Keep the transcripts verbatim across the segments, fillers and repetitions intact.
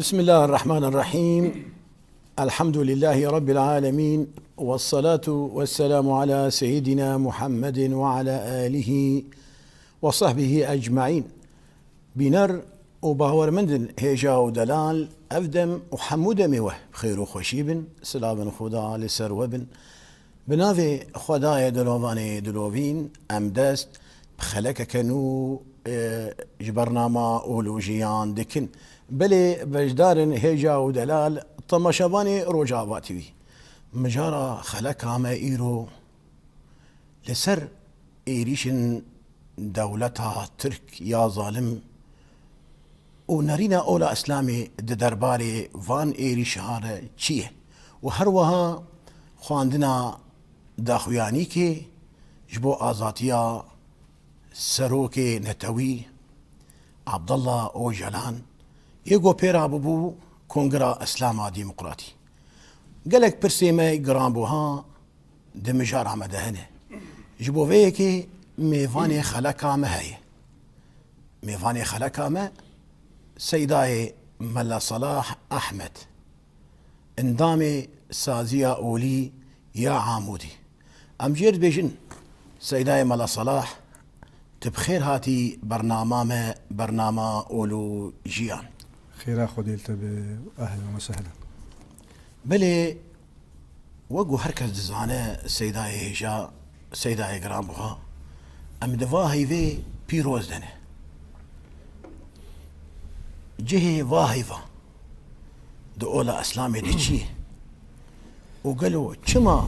بسم الله الرحمن الرحيم. الحمد لله رب العالمين. والصلاة والسلام على سيدنا محمد وعلى آله وصحبه أجمعين. Bîner û bawermendin hêja û delal, ev dem û hemû demê we bi xêr û xweşî bin, silavên Xuda li ser we bin. Bi navê Xwedayê dilovanê dilovîn, em dest bi xelekeke nû, e, ji bernama Olo Jiyan dikin. Belê beşdarên hêja û delal, temaşevanê Rojava T V. Mijara xeleka me îro li ser êrîşên dewleta Tirk ya zalim û nerîna ola Îslamê di derbarê van êrîşan re çi ye? Û her wiha xwendina daxuyanîkê ji bo azadiya serokê netewî Abdullah Ocalan yê ku pêra bûbû Kongra Îslama Demokratî. Gelek pirsê me giranbuha di mijara me de hene. Ji bo vê yekê mêvanê xeleka me heye. Mêvanê xeleka me Seydayê Mela Salah Ahmed, endamê Saziya Olî ya Amûdî. Em jê re dibêjin, Seydayê Mela Salah, tu bi xêr hatî bernama me, bernama Olo Jiyan. Xêra Xwedê li te be, ehlen we sehlen. Belê, wek ku her kes dizane, Seydayê hêja, Seydayê giranbuha, em di va heyvê pîroz de ne. Cihê va heyva di ola Îslamê de çi ye? Û gelo çima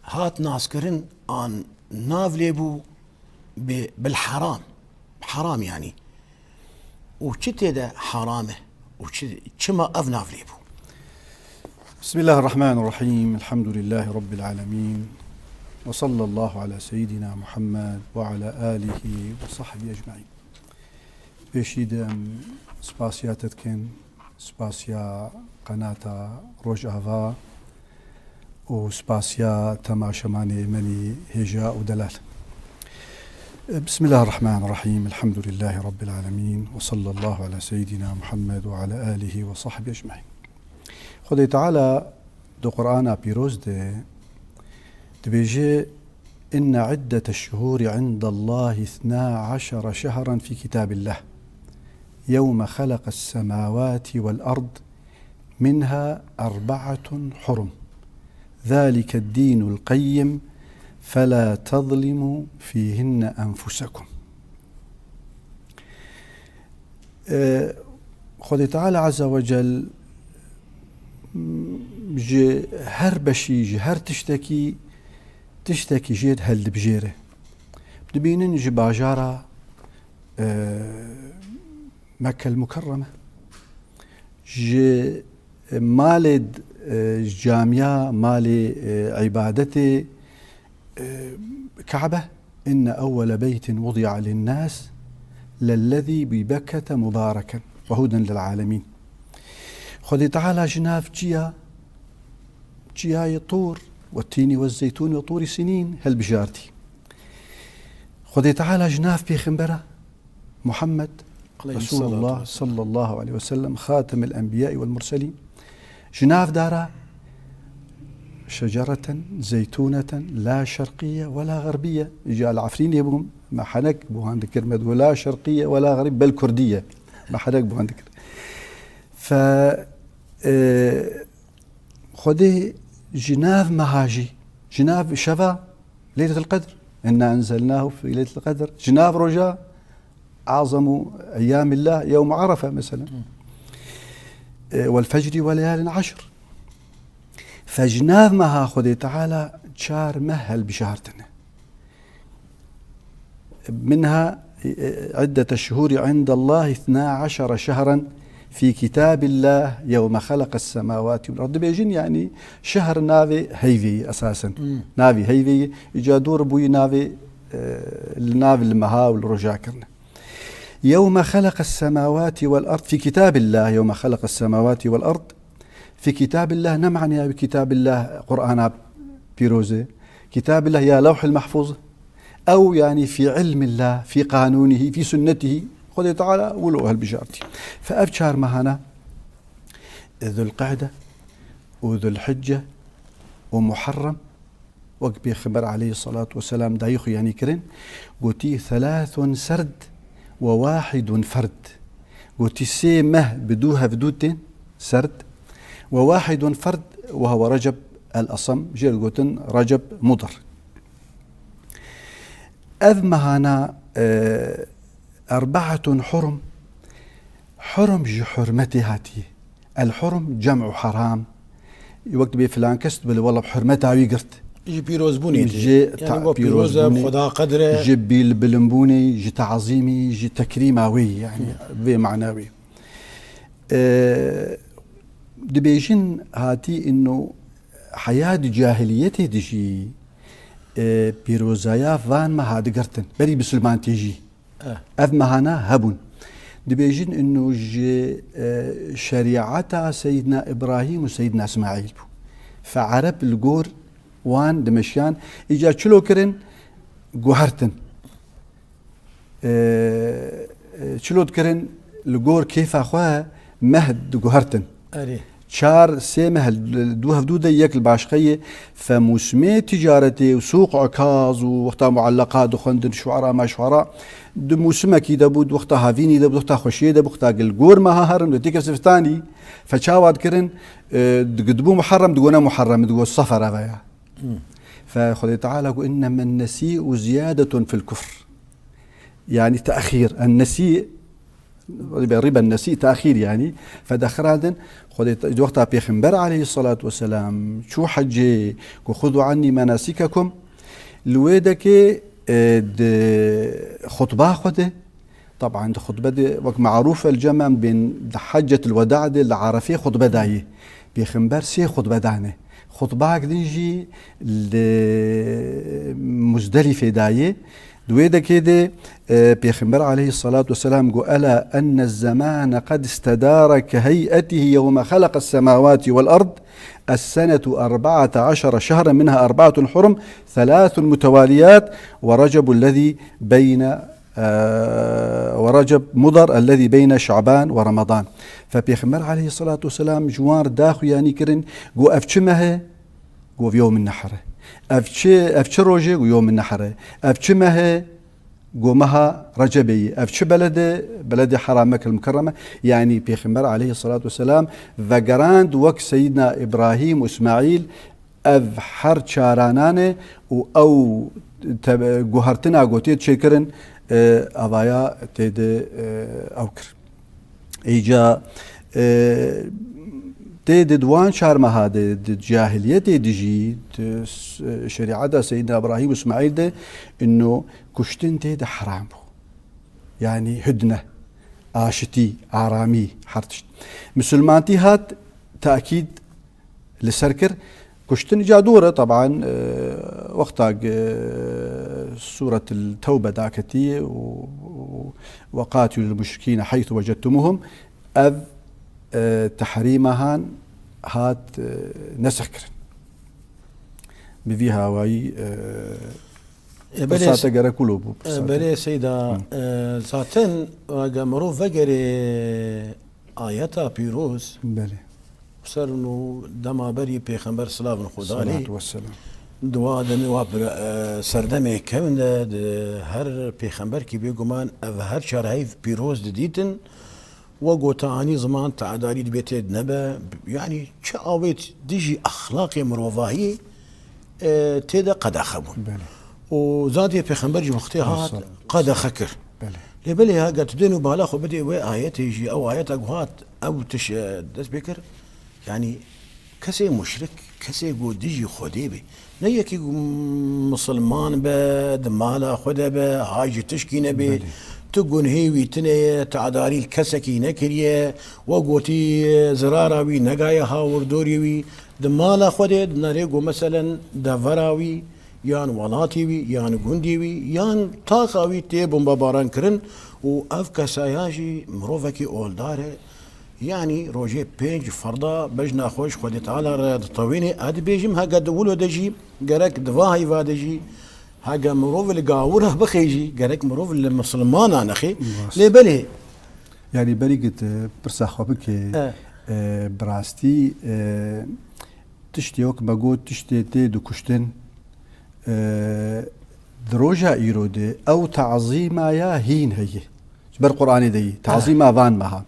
hat naskirin an nav lêbû bi, bil heram. Heram yanî. Û çi tê de heram e? Û çi, çima ev nav lêbû? بسم الله الرحمن الرحيم. الحمد لله رب العالمين. وصلى الله على سيدنا محمد وعلى آله وصحبه أجمعين. Pêşî de em spasiya te dikin, spasiya qenata Rojava û spasiya temaşemanê menî hêja û delal. بسم الله الرحمن الرحيم. الحمد لله رب العالمين. وصلى الله على سيدنا محمد وعلى آله وصحبه أجمعين. Xwedê Teala di Qur'ana Pîroz de dibêje, إن عدة الشهور عند الله اثنا عشر شهرا في كتاب الله يوم خلق السماوات والأرض منها أربعة حرم ذلك الدين القيم فلا تظلموا فيهن أنفسكم. E, Xwedê Teala Azze ve Cel, m, ji her beşî, ji her tiştekî, tiştekî jê heldibijêre. Dibînin ji bajara, e, Mekkel Mukerreme, ji malê, e, camiya, malê, e, îbadetê, e, Kabe, إن أول بيت وضع للناس للذي ببكة مباركا وهدى للعالمين. Xwedê Teala ji nav çiya, çiyayê Tûr, والتين والزيتون وطور سينين, helbijartî. Xwedê Teala ji nav pêxembera Muhammed, Aleyhissalatu Resulullah vesselam. Sallallahu aleyhi ve sellem, خاتم الأنبياء والمرسلين. Ji nav dara شجرة زيتونة لا شرقية ولا غربية. Îca li Efrînê bûm, me henek bi wan dikir, me digot لا شرقية ولا غربية, bel Kurdî ye. Me henek bi wan dikir. Fe, e, Xwedê ji nav meha jî, ji nav şeva Leyletul Qedr. إنا أنزلناه في ليلة القدر. Ji nav roja أعظم أيام الله يوم عرفة mesela. E, والفجر وليال عشر. Fe ji nav meha Xwedê Teala çar meh helbijartine. منها عدة الشهور عند الله اثنا عشر شهرا في كتاب الله يوم خلق السماوات والأرض. Dibêjin, yanî, şehr navê heyvê ye esasen. Hmm. Navê heyvê ye. Îca dûr bûyî navê, e, li nav li meha û li roja kirine. يوم خلق السماوات والأرض في كتاب الله يوم خلق السماوات والأرض في كتاب الله, ne maniya wî kitab Allah, Qur'ana pîroz e. Kitab Allah ya Lewhil Mehfûz. Ew, yanî, fî ilmillah, fî qanûnihî, fî sunnetihî. Xwedê Teala wilo hilbijartî. Fe ev çar mehana, Zulqe'de û Zulhicce û Muharrem, wek Pêxember aleyhissalatu vesselam dayî xuyanî kirin, gotî, "Thelathun serd ve wahidun ferd." Gotî, "Sê meh bi dû hevdû tên serd, ve wahidun ferd ve huve Receb el-Esem." Jê re gotin Receb Mudar. Ev mehana, e, "Erbaetun hurum." Hurum ji hurmetê hatiye. El hurum cem'u haram. Wek dibê filan kes dibê, "Wela bi hurmeta wî girt." Ji pîrozbûnê tê. Ji Yani ta-, wek pîroz e, pîrozbûnê, Xweda qedir e. Ji bil-, bilimbûnê, ji tazîmî, ji tekrîma wê, yani vê mana wê. E, dibêjin hatî ino heya di cahiliyetê de jî, e, pîrozaya van meha digirtin. Berî misilmantî jî. Eh. Ev mehana hebûn. Dibêjin ino ji, e, şerîeta Seyyidina Îbrahîm û Seyyidina Îsmaîl bû. Fe Ereb li gor wan dimeşiyan, îca çilo kirin, guhertin. E, e, çilo dikirin, li gor kêfa xwe meh diguhertin. Erê. Çar, sê meh, du hevdû de yek li başqeyê, fe mûsimê ticaretê û sûq Ukaz û wexta muelleqa dixwendin şuara ma şuara, di mûsimekî de bû, di wexta havînî de bû, di wexta xweşiyê de bû, wexta gil gor meha herin, wê têkir sivistanî, fe çawa dikirin, e, di-, dibû Muharrem, digona Muharrem, digot Sefer eve ya. Hmm. Fe Xwedê Teala got, "Innemen nesî'u ziyadetun fil kufr." Yani te'xîr. En nesî, riben nesî te'xîr yani. Fe dexirandin, Xwedê te-, wexta Pêxember aleyhissalatu vesselam çû hecê, ku, "Xudu anni menasikekum", li wê dekê, e, di xutba xwe de, Taban di xutbe de wek marûf el cem em bên di Heccetil Weda de li Arefê xutbe dayê. Pêxember sê xutbe dane. Xutbak din jî li Muzdelîfê dayê. Di wê dekê de, e, Pêxember aleyhissalatu vesselam got, "Ela enne zemane qed istedare ke hey'etihi yewme xeleqes semawati vel erd, es senetu erbaate aşere şehre minha erbaatun hurum, thelathun mutewaliyat ve Recebul lezî beyne" Eee, "Ve Receb Mudar ellezî beyne Şaban ve Ramadan." Fe Pêxember aleyhissalatu vesselam ji wan re daxuyanî kirin, got, "Ev çi meh e?" Got, "Yewmin Nehr e." "Ev çi, ev çi roj e?" Got, "Yewmin Nehr e." "Ev çi meh e?" Got, "Meha Recebê ye." "Ev çi beled e?" "Beledê Hera, Mekkel Mukerreme." Yani Pêxember aleyhissalatu vesselam vegerand wek Seyyidina Îbrahîm û Îsmaîl, Ev her çaranan e û ew te-, guhertina ku tê çêkirin, e, avaya tê de, e, ew kir. Îca, e, tê de di wan çar meha de, di cahiliyetê de jî, di s-, şerîeta Seyyidina Îbrahîm û Îsmaîl de, ino kuştin tê de heram bû. Yani hudne, aşitî, aramî, her tişt. Misilmantî hat, tekîd li ser kir. Kuştin îca dor e, teban, e, wexta, e, Sûretil Tewbe daketî û, û "Ve qatilul muşrikîne heythu vecettumuhum", ev, e, tehrîma han hat, e, nesix kirin. Bi vî hawayî, e, E, belê, pirsate gerek wilo bû, e, pirsate. Belê Seyda, Hı. e, zaten eger mirov vegerê ayeta pîroz, Belê. ser nû dema berî Pêxember silavin Xwedalî, Salatu vesselam. Dua demê wa pir, e, serdemê kevin de, di her pêxemberkî bêguman ev her çar heyv pîroz didîtin. We gota anî ziman te'darî dibê tê nebe. Yani çi awêt dijî exlaqê mirovahiyê, e, tê de qedexe bûn. Belê. Û zadê pêxember jî wextê hat, Sallallahu qedexe kir. Belê. Lê belê ha, ger tu dên û bala xwe bidê wê ayetê jî, ew ayeta ku hat, ew tiş, e, dest pê kir. Yani kesê muşrik, kesê ku dijî Xwedê be. Ne yekî ku misilman be, di mala xwe de be, hay ji tişkî nebe, Belê. tu gunhê wî tune ye, te'darî li kesekî nekiriye, we gotî zirara wî negaye hawirdorî wî, di mala xwe de, di nerê ku meselen devera wî, yan welatê wî, yan gundê wî, yan taxa wî tê bombebaran kirin û ev kesaya jî mirovekî oldar e, Yanî rojê pênc ferda bejna xwe ji Xwedê Teala re ditewînê, ez dibêjim, heke di wilo de jî gerek di va heyva de jî Hege mirov li gawir bixê jî, gerek mirov li misilmana nexê. Rast. Lê belê. Yani berî git, e, pirsa xwe bike, E. e, bi rastî, e, tiştê wek me got, tiştê tê dikuştin, e, di roja îro de ew tazîma ya hîn heye. Ji ber Qur'anê de yî, tazîma van meha.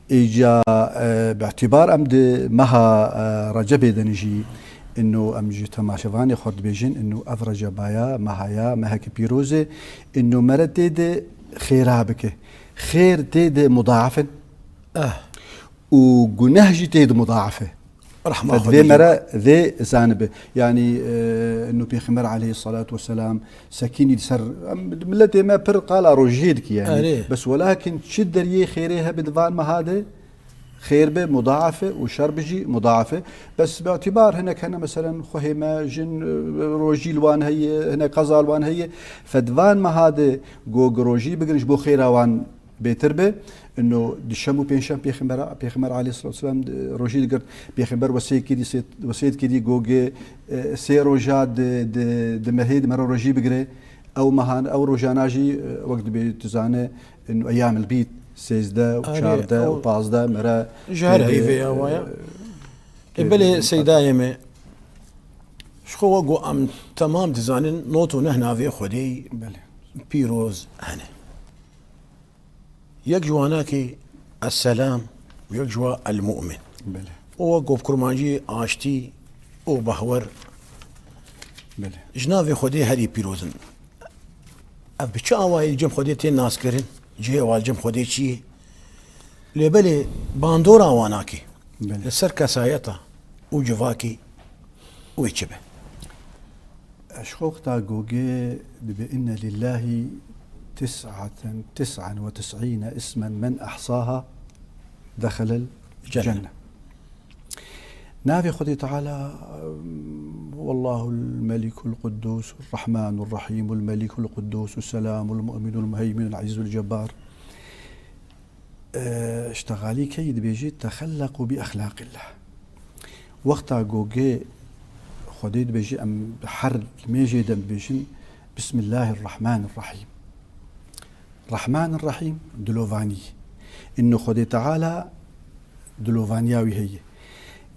Îca, e, bi îtîbar em di meha, e, Recebê de ne jî, ino em ji temaşevanê xwe dibêjin, ino ev Recebaya, mehaya, meheke pîroz e, ino mere tê de xêra bike. Xêr tê de mudaaf in. Eh. Û guneh jî tê de mudaaf e. Rehma Xwedê. Divê me re vê zanibe. Yanî, e, ino Pêxember aleyhissalatu vesselam sekînî li ser, em, miletê me pir qala rojiyê dike yani. Erê. Bes welakin çi deriyê xêrê hebe di van meha de, xêr be mudaaf e û şer be jî mudaaf e. Bes bi îtîbar hinek hene, meselen, xwehê me, jin, e, rojî li wan heye, hinek qeza li wan heye. Fe di van meha de go, go rojî bigirin ji bo xêra wan bêtir be. Ino di şem û pêncşem Pêxembera, Pêxember aleyhissalatu vesselam, e, rojî digirt. Pêxember wesiyet kirî, sê-, wesiyet kirî go ge, e, sê roja di, di, di mehê di me re rojî bigire. Ew mehan, ew rojana jî, e, wek dibê tu zane, ino eyyamil bîd, sêzdeh û Erê, çardeh û ew pazdeh me re ji her tê de, heyvê ya e, wa ya. E, tê belê de Seydayê me, ji xwe we got em temam dizanin, nod û neh navê Xwedê Belê. pîroz hene. Yek ji wanakî Esselam, yek ji wa El-Mu'min. Belê. O wek gov kurmancî, aştî û bahwer Belê. ji navê Xwedê herî pîroz in. Ev bi çi awayî li cem Xwedê tê naskirin? Cihê wa li cem Xwedê çi ye? Lê belê bandora wanakî Belê. li ser kesayeta û civakî wê çi be? Ji xwe wexta gogê dibe inne lillahi tis'aten, tis'an ve tis'îne ismen men ehsaha dexelel Cenne. cenne. Navê Xwedê Teala, Wallahul Melikul Quddus, Rahmanur Rahimul Melikul Quddus, Selamul Mu'minul Muheyminul Azizul Cebbar. E, ji texalî keyî dibêjî, "Texelleqû bi exlaqillah." Wexta gogê Xwedê dibêjî, em her limêjê de dibêjin, "Bismillahirrahmanirrahîm." Rahmanirrahîm, dilovanî. Înno Xwedê Teala dilovaniya wî heye.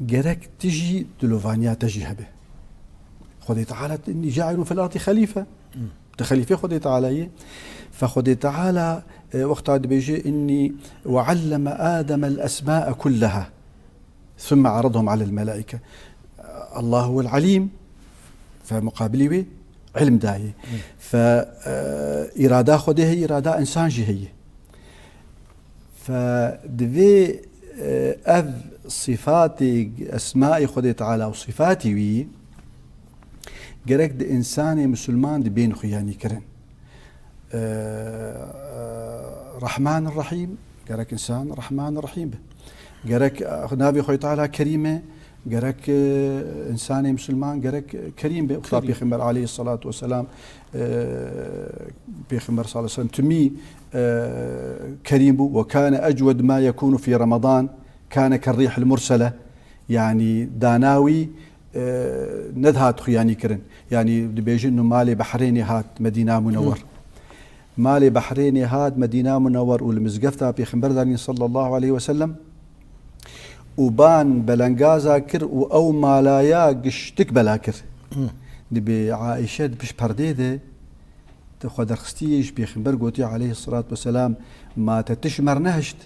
Gerek tu jî dilovaniya te jî hebe. Xwedê Teala, "Înnî caîlun fil ardî xelîfe." Hmm. Tu xelîfê Xwedê Teala yî. Fe Xwedê Teala, e, wexta dibêje, "Înnî ve alleme Ademel esma'e kulleha, thumme aradhum alel melaike." Allah huvel alîm, fe muqabilî wî ilm dayê. Hı. Fe, e, îrada Xwedê heye, îrada însan jî heye. Fe divê, e, ev sîfatê, esmaê Xwedê Teala û sîfatî wî gerek di însanê misilman de bên xuyanîkirin. E, Rahman Rahîm, gerek însan Rahman Rahîm be. Gerek, e, navê Xwedê Teala Kerîm e, gerek, e, însanê misilman gerek, e, kerîm be. Wexta Kerîm. Pêxember aleyhissalatu vesselam, e, Pêxember sallallahu aleyhi ve sellem timî, e, kerîm bû. "Ve kâne ecwed ma yekûnu fî Ramadan, kâne kerrîhil mursele." Yanî dana wî, e, nedihat xuyanî kirin. Yanî dibêjin, nu malê Behrênê hat Medîna Munewer. Hı. Malê Behrênê hat Medîna Munewer û li mizgefta Pêxember danîn sallallahu aleyhi ve sellem û ban belengaza kir û ew malaya giştik bela kir. Hı. Dibê Aîşe di pişt perdê de, te xwe derxistî ji Pêxember gotî aleyhissalatu vesselam, "Ma te tişt mer nehişt?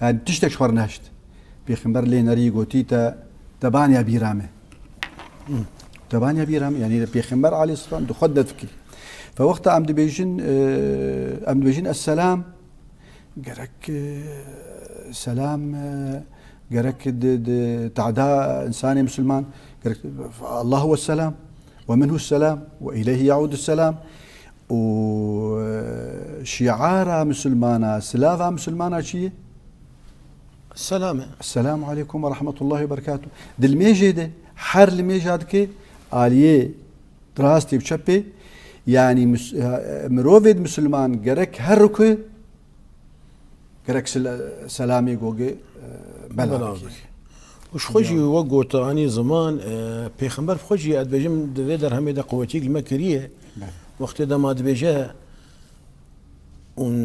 Yanî tiştek ji xwe nehişt?" Pêxember lê nerî gotî, "Te, te baniya bîra me." Hı. Te baniya bîra me. Yanî Pêxember aleyhisselam di xwe de fikirî. Fe wexta em dibêjin, e, em dibêjin esselam, gerek, e, selam, e, gerek di, di tada însanê misilman, gerek, "Allahu vesselam, ve minhu selam, ve ileyhi yaudus selam." Û, e, şiara misilmana, silava misilmana çi ye? Selam e. Esselamu aleykum ve rahmetullahi ve berekatuh. Di limêjê de, her limêja dike, aliyê rastê û çepê, yanî mis-, e, mirovê misilman gerek her rukû, gerek sel-, selamê gogê, e, bela Bela bike. bike. Û ji xwe jî wek got, anî ziman, e, Pêxember bi xwe jî, ez dibêjim, di vê derhemê de qewetiyek li me kiriye. Belê. Wextê dema dibêje, hûn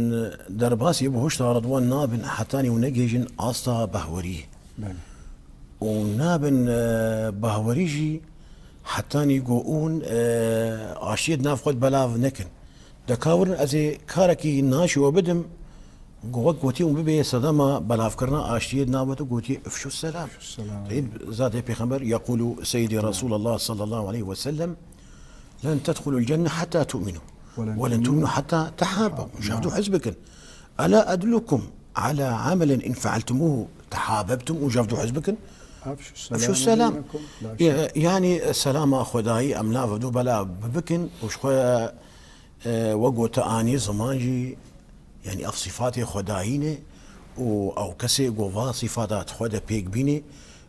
derbasî bihuşta Ridwan nabin hetanî hûn negihêjin asta behwerî. Belê. Û nabin, e, behwerî jî hetanî ku hûn, e, aştiyê di nav xwe de belav nekin. De ka werin ez ê karekî naşî we bidim, ku wek gotî hûn bibê sedema belavkirina aştiyê di nav we de, gotiye, "Ifşu selam." Ifşu selam. Teyib, zatê Pêxember, yekulu Seyyidî Resulallah sallallahu aleyhi ve sellem, "Len tedhulul cenne hatta tu'minu. Ve len tu'minu hatta tehabbu." Şevdû hizb bikin. "Ela edullukum ala amelin in fealtumuhu tehabebtum." Û şevdû hizb bikin. Ifşu selam. Ya-, yani selama Xwedayî em nav du bela bikin û ji xwe, e, we gote anî ziman jî, yani ev sîfatê Xwedayî ne û ew kesê ku va sîfata di xwe de pêk bîne,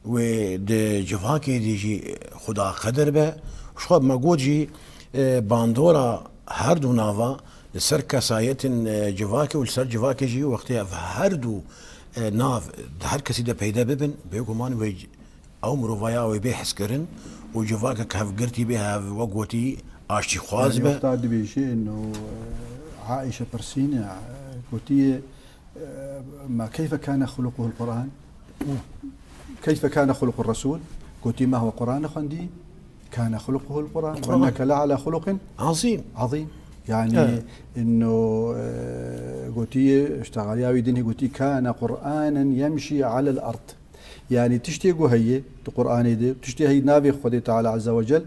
wê di civakê de jî Xuda qedir be. Ji xwe me got jî, e, bandora her du nava li ser kesayetên, e, civakê û li ser civakê jî wextê ev her du, e, nav di her kesî de peyde bibin, bêguman wê c-, ew mirovaya wê bê hezkirin û civakek hevgirtî bê, hev wek gotî aştîxwaz be. Yani wexta dibêje, ino, e, Aîşe pirsîne, e, gotiye, Ma keyfe kâne xuluquhul Qur'an? Keyfe kâne xuluqur Resûl? Gotî, ma huwe Qur'an xwendî? Kâne xuluquhul Qur'an. Qur'an. Ve inneke le ala xuluqin azîm. Azîm. Yani, ino, e, gotî, işte, aliya wî dinê gotî, kâne Qur'anen yemşî alel ard. Yani, tiştê ku heye di Qur'anê de, tiştê heye navê Xwedê Teala Azze ve Cel,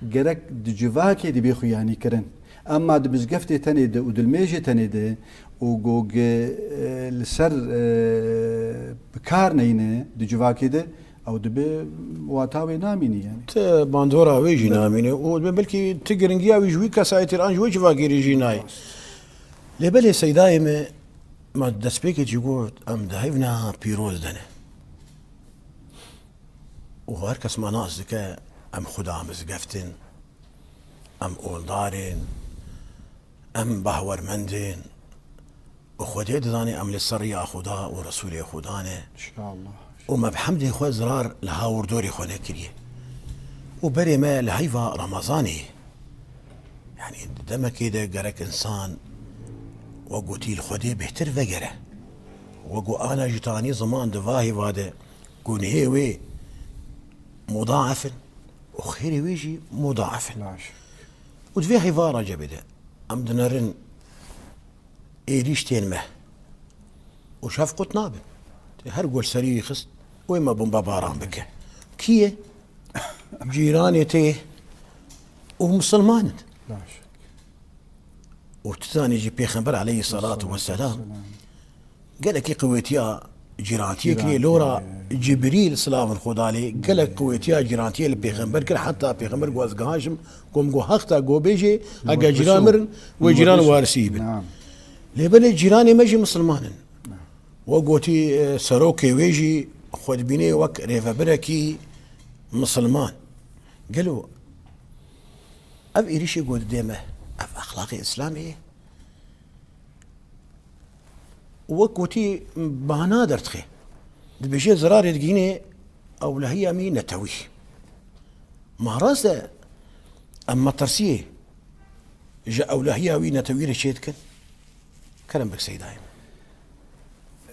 gerek di civakê de bê xuyanî kirin. Emma di mizgeftê tenê de û di limêjê tenê de û gog, e, li ser, e, bi kar neyne di civakê de, ew dibe wata wê namînî yani. Ti bandora wê jî namîne û dibe belkî ti giringiya wî ji wî kesayetî re an ji wê civakê re jî nayê. Lê belê seydayê me, me destpêkê jî got, em di hevna pîroz de ne. Û her kes me nas dike, em xuda mizgeft in. Em oldar in, em bahwermend in û Xwedê dizane em li ser riya Xuda û Resûlê Xuda ne. Înşallah. Û me bi hemdê xwe zirar li hawirdorê xwe nekiriye. Û berê me li heyva Remezanê ye. Yani di demekê de gerek însan wek gotî li Xwedê bêhtir vegere. Wek ku ana jî tanî ziman di va hêva de gunehê wê mudaef in. Û xêrê wê jî mudaef in. Laşe. Û di vê heyva Recebê de em dinerin êrîş tên me. Û şev qut nabin. Tê her gol serî wî xist, wê me bombebaran bike. Kî ye? Cîranê tê û misilman in. Laşe. Û tu zanî jî Pêxember aleyhisselatu vesselam gelekî qewetiya cîrantiyê kiriye. Cîrantiyê. Lora Cibrîl, silavên Xwedê lê, gelek qewetiya cîrantiyê li Pêxember kir, heta Pêxember got, ez gihajim, kom got, hexta go bêjê, hege cîran mirin, wê cîran warisî bin. Naam. Lê belê cîranê me jî misilman in. Naam. We gotî, e, serokê wê jî xwe dibînê wek rêvebirekî misilman. Gelo ev êrîşê ku didê me, ev exlaqê Îslamê ye? Wek gotî, bana derdixe. Dibêje zirarê digihîne ewlehiya wî netewî. Ma rast e, em metirsiyê ji ewlehiya wî netewî re çêdikin? Kerem bik seydayê min.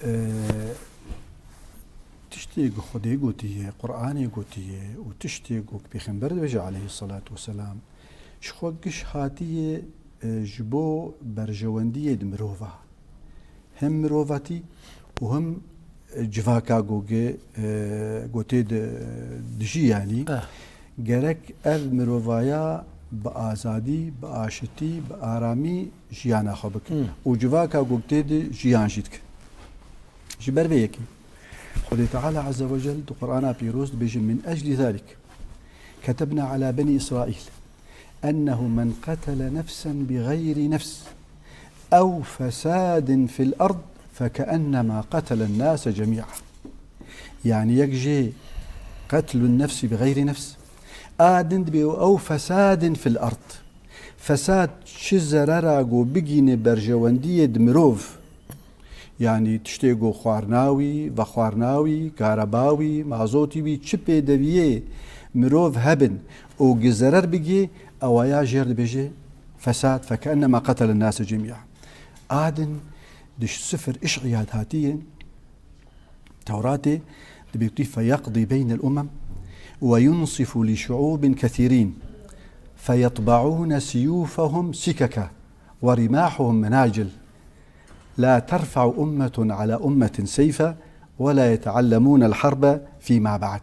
Ee, tiştê ku Xwedê gotiye, Qur'anê gotiye û tiştê ku Pêxember dibêje aleyhisselatu vesselam, ji xwe giş hatiye, e, ji bo berjewendiyê di mirova. Hem mirovatî û hem, e, civaka goge, e, gotê di, dijî yanî. Eh. Gerek ev mirovaya bi azadî, bi aşitî, bi aramî jiyana xwe bike. Hmm. Û civaka gotê di jiyan jî dike. Ji ber vê yekê Xwedê Teala Azze ve Cel di Qur'ana Pîroz dibêje, "Min eclî zalik ketebna ala benî Îsraîl ennehu men qetele nefsen bi xeyrî nefs ew fesadin fil erd fekeennemâ qetelen nase cemî'a." Yani yek jê qetlun nefsi bi xeyrî nefs, a din dibê ew fesadin fil erd. Fesad çi zerera ku bigîne berjewendiyê di mirov, Yanî tiştê ku xwarina wî, vexwarina wî, kareba wî, mazotî wî, çi pêdeviyê mirov hebin û gi zerer bigê, ewaya jêr dibêje fesad, fekennema qetelen nase cemîa. Adin di sifir Iş'iyad hatiye, Tewratê, dibê kutî, "Feyeqdî beynel umem ve yunsifu li şuubin kethîrîn, feyetba'ûne siyûfehum sikeke ve rimâhuhum menacil." La terfa'u ummetun ala ummetin seyfe ve la yeteallemunel harbe fîma ba'd.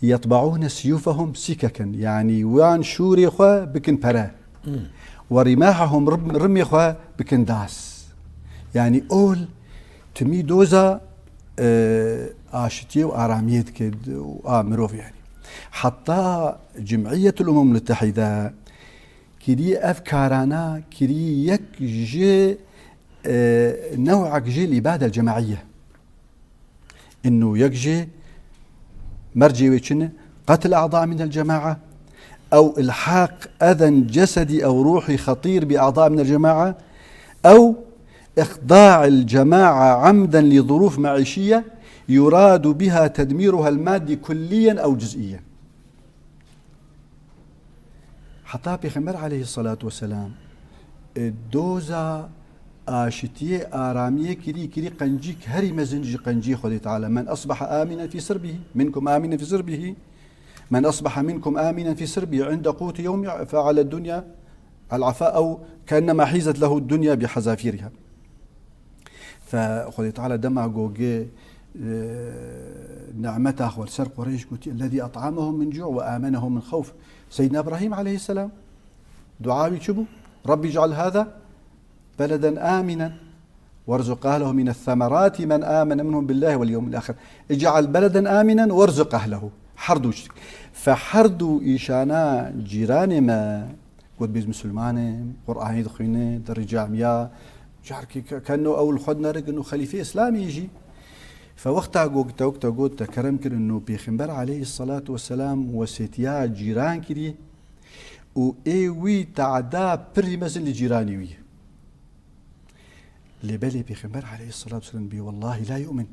Yetba'ûne siyûfehum sikeken. Yanî wan şûrê xwe bikin pere. Ve rimahahum rim-, rimê xwe bikin das. Yanî ol timî doza, e, aşitiyê û aramiyê dike d-, û a mirov yanî. Heta Cim'iyetul Umem Müttehide kirî ev karana, kirî yek ji e, new'ek jê li îbadel cemaiye. Înno yek jê mercê wê çi ne? Qetl a'da minel cema'a, ew ilhaq eden cesedi ew ruhi xetîr bi a'da minel cema'a, ew ihda'il cema'a amden li zuruf me'işiye yuradu biha tedmiruhel maddi kulliyen ew cüz'iyen. Heta Pêxember aleyhissalatu vesselam, e, doza aşitiyê, aramiyê kirî, kirî qencîk herî mezin ji qenciyê Xwedê Teala. "Men asbaha aminen fî sirbihi, minkum aminen fî sirbihi. Men asbaha minkum aminen fî sirbihi, inde qûti yewmi fe ale dunya el afa ew keennema hîzet lehu dunya bi hazafiriha." Fe Xwedê Teala dema gogê, e, nimeta xwe li ser Qureyş gotî, "Ellezî et'amehum min cu' ve amenehum min xewf." Seyyidina Îbrahîm aleyhisselam dua wî çi bû? "Rabbi ic'al hâzâ beleden âminen werzuq ehlehu mines semerâti men âmene minhum billâhi vel yewmil âhir." "Ic'al beleden âminen werzuq ehlehu." Her du tişt. Fe her du îşana cîranê me, Got, "Biz misilman in, Qur'anî dixwîne, di rê camiya, carkî ke-, keno ew li xwe dinerikin û xelîfê Îslamê jî." Fe wexta got, te wek te got, te kerem kir, û Pêxember aleyhissalatu vesselam wesêtiya cîran kirî û ê wî te'da pirî mezin li cîranê wî. Lê belê Pêxember aleyhissalatu vesselam bî, "Wellahî la yu'min.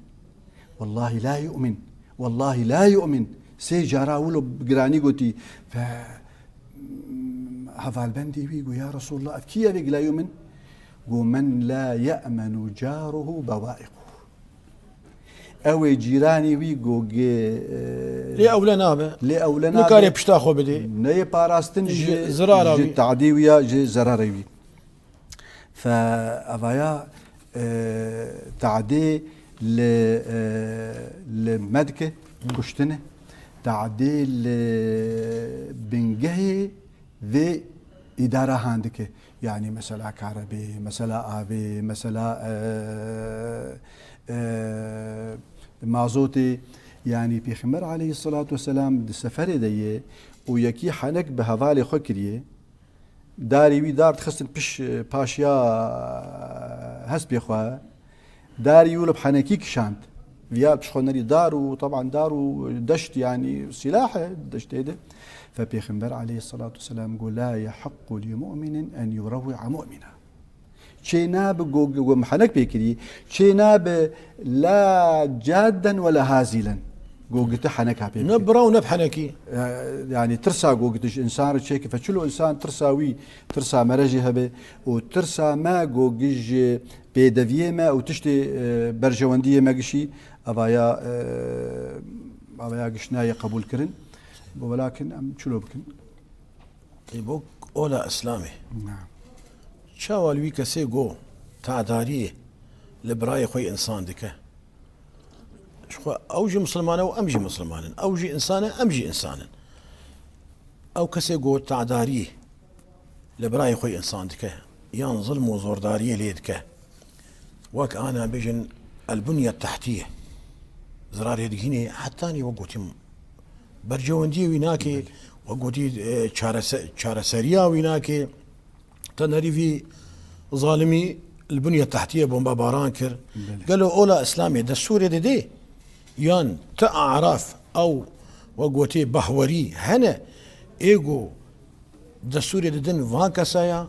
Wellahî la yu'min. Wellahî la yu'min." Sê cara wilo bi giranî gotî. Fe, hevalbendê wî got, "Ya Resulallah, ev kî ye vê la yu'min?" Got, "Men la ye'menu caruhu bawa'iquhu." Ew ê cîranê wî got, ge, e, lê ewle nabe. Lê ewle nabe. Nikare pişta xwe bidê. Neyê parastin ji, ji zirara ji wî. Tadî wî ya, ji zerarê wî. Fe evaya, e, tadê li, e, li me dike, kuştine. Tadê li bingehê vê îdara han dike. Yanî mesela karebê, mesela avê, mesela, e, e, mazotê. Yanî Pêxember aleyhissalatu vesselam di seferê de ye û yekî henek bi hevalê xwe kiriye. Darî wî dar dixistin piş, paşiya hespê xwe. Darî wilo bi henekî kişand. Viya pişxonerî dar û, teban, dar û deşt, yanî sîlah e deştê de. Fe Pêxember aleyhissalatu vesselam got, "La yehiqqu li mu'minin en yurewwi'a mu'mina." Çê nabe go, go, go henek pê kirî. Çê nabe la cadden ve la hazilen. Go gite heneka pê bike. Ne bira û ne bi henekî. E, yanî tirsa go gite ji însan re çêke. Fe çilo însan tirsa wî, tirsa mere jî hebe. Û tirsa me go gi ji pêdeviyê me û tiştê, e, berjewendiyê me gişî. Evaya, e, evaya giş nayê qebûl kirin. Bo welakin em çilo bikin. Ê bo ola Îslamê. Na. Çawa li wî kesê go tadariyê li birayê xwe însan dike? Ji xwe ew jî misilman e û em jî misilman in. Ew jî însan e, em jî însan in. Ew kesê go tadariyê li birayê xwe însan dike, yan zilm û zordariyê lê dike, wek ana bêjin el-bunya tehtiye, zirarê digihînê, hetanî wek gotî berjewendiyê wî nake, wek gotî, e, çarese-, çareseriya wî nake. Te nerî vî zalimî li bunya tehtiye bombabaran kir. Belê. Gelo ola Îslamê destûrê didê? Yan ti araf ew wek gotê behwerî hene, ê go destûrê didin van kesaya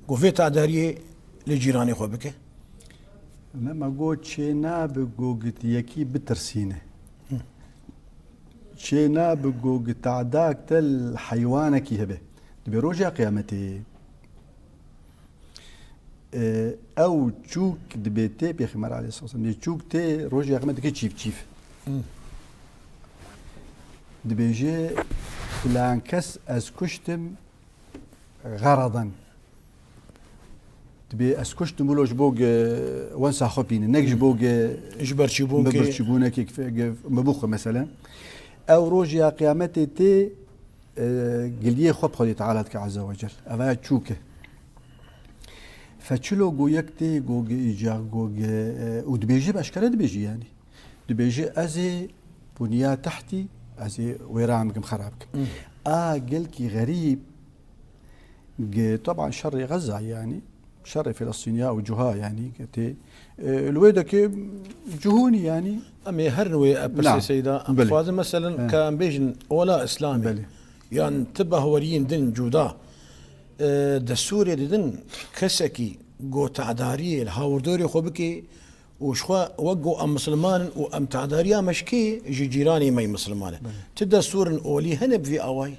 ku vê tadariyê li cîranê xwe bike? Lema got çê nabe gogit yekî bitirsîne. Çê nabe gogit tadak te li heywanekî hebe. Dibê roja qiyametê, e, ew çûk dibê tê Pêxember aleyhisselam, dibê çûk tê roja qiyametê dike çîf çîf. Dibêje filan kes ez kuştim, xeradan. Dibê ez kuştim wilo ji bo ge wensa xwe bîne, nek ji bo ge Ji ber çi bûn min ke? birçîbûnekê ge min bixwe meselen. Ew rojê ya qiyametê tê, e, giliyê xwe bi Xwedê Teala dike Azze ve Cel. Eva ya çûk e. Fe çilo go yek tê, go ge îca, go ge, e, û dibêje bi eşkere dibêje yanî. Dibêje ez ê buniya tehtî, ez ê wêran bikim, xera bikim. A gelkî xerîb, Ge-, teban şerê Xezza yanî, şerê Filistîniya û cuha yanî, ge tê, e, li wê dekê cihûnî yanî. Em ê herin wê, e, pirsê Na. Seyda. Em Belê. dixwazin, meselen, Eh. ka em bêjin ola Îslamê Belê. yan ti bahweriyên din cuda, e, destûrê didin kesekî go tedariyê li hawirdorê xwe bike û ji xwe wek go em misilman in û em tedariya me ji kê? Ji cîranê me yî misilman e. Belê. Ti destûrin olî hene bi vî awayî?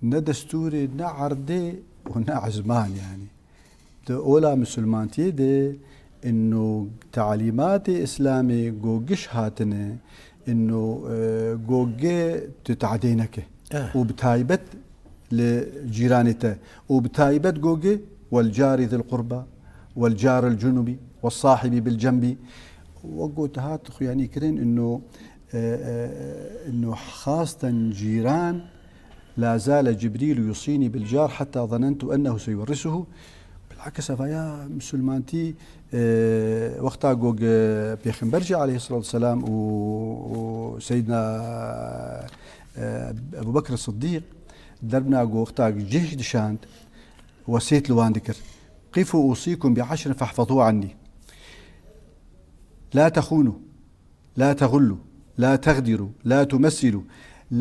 Ne destûrê, ne erdê û ne ezman yanî. Di ola misilmantiyê de ino talîmatê Îslamê go giş hatine, ino, e, go ge tu tadê neke. Eh. Û bi taybet li cîranê te. Û bi taybet go ge, "Wel carî zil qurba, wel caril cunubi, wel sahibi bil cenbi." Wek got hat xuyanî kirin, ino, e, e, ino xasten cîran, "La zale Cibrîlu yusînî bil car heta zanentu ennehu seyuwerrisuhu." Bilakis evaya misilmantî, e, wexta go ge Pêxember jî aleyhisselatu vesselam û, û Seydina, e, Ebu Bekr Siddîq derbna go wexta cêş dişand, wesêt li wan dikir. "Qifû usîkum bi eşrin fehfezû annî. La texûnû." لا تغلوا، لا تغدروا، لا تمثلوا،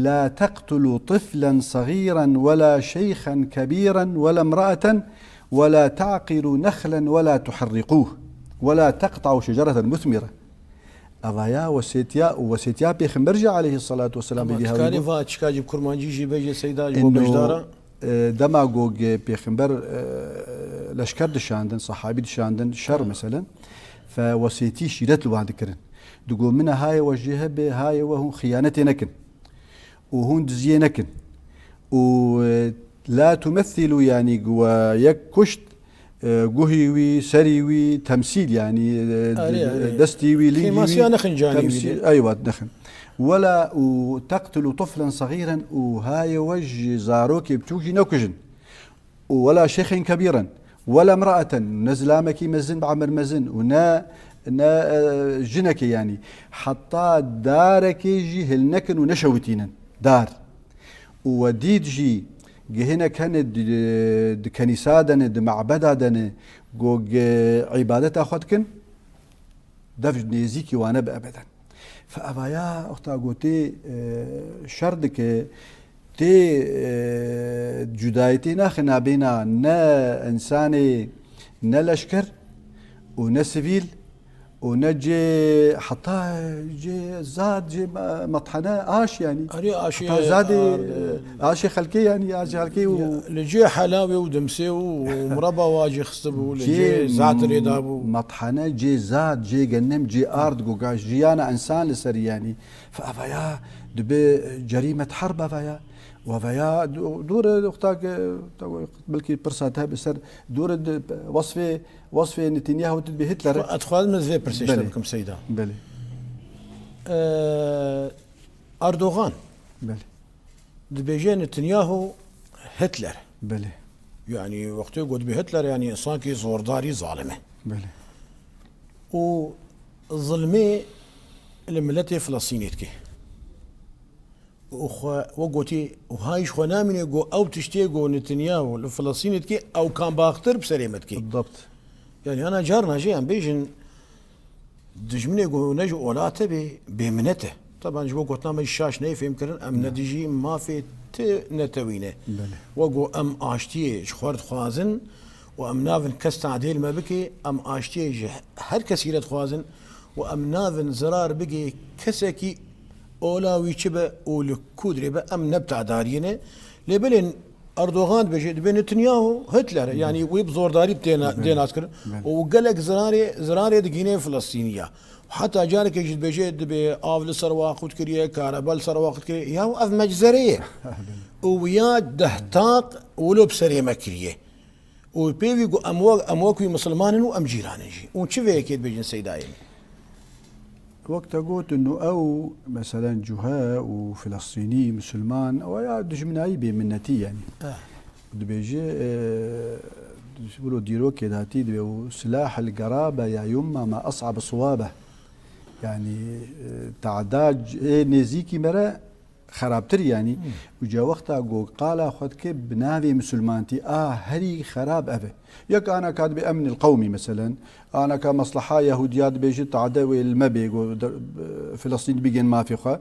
لا تقتلوا طفلا صغيرا ولا شيخا كبيرا ولا امرأة، ولا تعقروا نخلا ولا تحرقوه، ولا تقطعوا شجرة مثمرة. Evaya wesêtiya û wesêtiya Pêxember jî aleyhissalatu vesselam Ama bêdî hewî tikarê bû. va çika jî bi kurmancî jî bêje Seyda ji bo Ino beşdara. E, dema go ge Pêxember, e, leşker dişandin, sahabî dişandin, şer Ha. meselen, fe wesêtî şîret li wan dikirin. Digo, "Min e, hayê we jê hebe, hayê we hûn xiyanetê nekin. Û hûn diziyê nekin. Û, e, la tumethilû, yanî we yek kuşt, e, guhî wî, serî wî, temsîl, yanî, e, Erê, erê. destî wî, lingî Kêmasiya wî, nexin canî wî temsîl, de. eywa, nexin. Wela û teqtulu tiflen sagiren û hayê we ji zarokê biçûk jî nekujin. Û wela şêxên kebîren, wela imraeten, ne zilamekî mezin bi emir mezin û ne, ne, e, jinekê, yanî. Heta darekê jî hilnekin û neşewitînin. Dar. Û we dît jî, ge hinek hene di, di kenîsa de ne, di mebeda de ne, go ge îbadeta xwe dikin, dev nêzîkî wane bi ebeden. Fe evaya wexta gotê, e, şer dike, tê, e, cudayetê naxe nabêna ne însanê, ne leşker û ne sivîl, û ne cê heta cê zad, cê me-, methene aş, yanî. Erê, aşê Heta zadê, ard, e, aşê xelkê, yanî, aşê xelkê û ya, li cê helawê û dimsê û, û mireba wa jê xistibû, li cê cê zatirê dabû. Methene cê zad, cê genim, cê ard, goga jiyana însan li serî, yanî. Fe evaya dibe cerîmet herb evaya. Û evaya du-, dûre wexta ke, belkî pirsa te hebe ser, dûre di wesfê Wesfê Netanyahu tu dibê Hitler e. Ez dixwazim ez vê pirsê ji te Belê. bikim Seyda. Belê. Ee, Erdogan Belê. dibêje Netanyahu Hitler. Belê. Yani wextê got dibê Hitler yani insankî zordarî zalim e. Belê. Û zilmê li miletê Filistînê dike. û xwe, we gotî, û hay ji xwe namîne, got, ew tiştê, got, Netanyahu li Filistînê dike, ew kam baxtir bi serê me dike. Bidabt. Yani, ana carna jî em bêjin, dijminê, got, ne ji ola te bê, bêminet e. Teban ji bo gotina me jî şaş neyê fêmkirin, em ne Belê. dijî mafê ti netewî ne. Belê. We got, em aştiyê ji xwe dixwazin û em navin kes tadê li me bike, em aştiyê ji her kesî re dixwazin û em navin zirar bigê kesekî, ola wî çi be û li ku dirê be, em ne bi tadariyê ne. Lê belê Erdogan dibêje, dibê Netanyahu Hitler e. Belê. Yanî wî bi zordarî bi têna-, Belê. tênaskirin. Belê. Û gelek zirarê, zirarê digihîne Filistîniya. Heta carekê jî dibêje, dibê av li ser waqût kiriye, karebe li ser waqût kiriye. Ya ev meczere ye. Belê. Û ya deh taq wilo bi serê me kiriye. Û pêvî ku em wek, em wek wî misilman in û em cîran in jî. Û çi vê yekê dibêjin Seydayê min? Wek te got, inu ew, meselen, cuhe û Filistînî, misilman, ew ya dijminayî bê minnetî, yanî. Eh. Dibêje, e, wilo dîrokê datî dibê û silah el gerabe ya yumma ma es'ab suwabe. Yanî, e, teada c-, ê nêzîkî me re xerabtir, yanî. Hmm. Û ca wexta ku qala xwe dike bi navê misilmantî, a herî xerab ev e. Yek ana ka dibê emnil qewmî, meselen, ana ka mesleha Yahûdiya dibêje, tade wê li me bê, ku de-, Filistîn bigên mafê xwe.